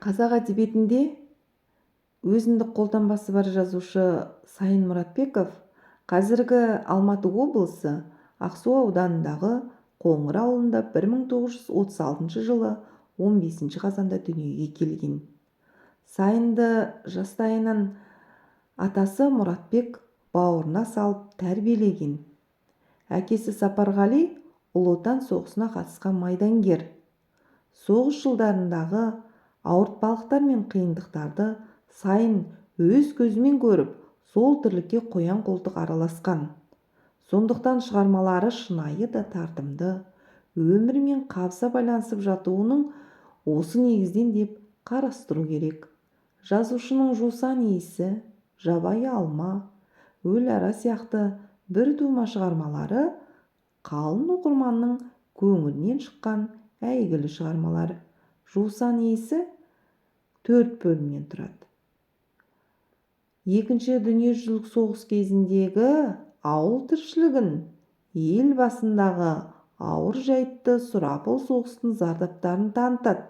Қазақ әдебиетінде өзіндік қолтаңбасы бар жазушы Сайын Мұратбеков қазіргі Алматы облысы Ақсу ауданындағы Қоңыр ауылында 1936 жылы 15 қазанда дүниеге келген. Сайынды жастайынан атасы Мұратбек бауырына салып тәрбиелеген. Әкесі Сапарғали Ұлы Отан соғысына қатысқан майдангер. Соғыс жылдарындағы ауыртпалықтар мен қиындықтарды Сайын өз көзімен көріп, сол тірлікке қоян-қолтық араласқан. Сондықтан шығармалары шынайы да тартымды, өмірмен қабыса байланысып жатуының осы негізден деп қарастыру керек. Жазушының «Жусан иісі», «Жабайы алма», «Өліара» сияқты біртума шығармалары қалың оқырманның көңілінен шыққан әйгілі шығармалар. «Жусан иісі» 4 бөлімнен тұрады. Екінші дүниежүзілік соғыс кезіндегі ауыл тіршілігін, ел басындағы ауыр жайтты, сұрапыл соғыстың зардаптарын танытады.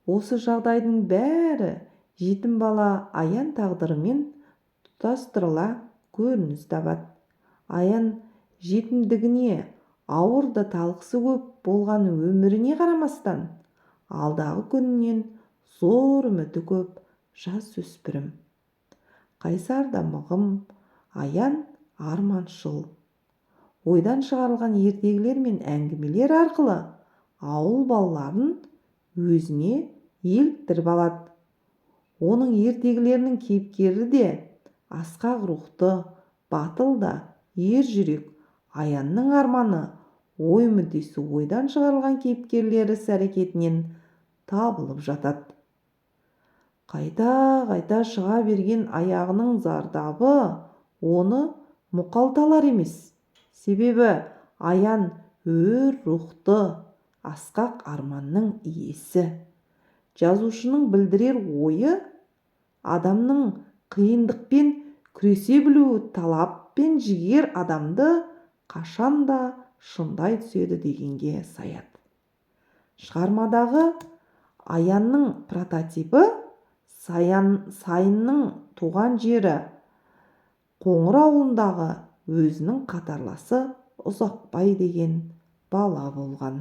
Осы жағдайдың бәрі жетім бала Аян тағдырымен тұтастырыла көрініс табады. Аян жетімдігіне, ауыр да талқысы көп болған өміріне қарамастан, алдағы күнінен зор үміті көп жасөспірім. Қайсар да мығым Аян арманшыл. Ойдан шығарылған ертегілер мен әңгімелер арқылы ауыл балаларын өзіне еліктіріп алады. Оның ертегілерінің кейіпкері де асқақ рухты, батыл да ер жүрек Аянның арманы, ой мүддесі ойдан шығарылған кейіпкерлері іс-әрекетінен табылып жатады. Қайта-қайта шыға берген аяғының зардабы оны мұқалталар емес. Себебі Аян өр рухты, асқақ арманның иесі. Жазушының білдірер ойы адамның қиындықпен күресе білуі, талап пен жігер адамды қашанда шыңдай түседі дегенге саяды. Шығармадағы Аянның прототипі Сайынның туған жері Қоңыр ауылындағы өзінің қатарласы Ұзақбай деген бала болған.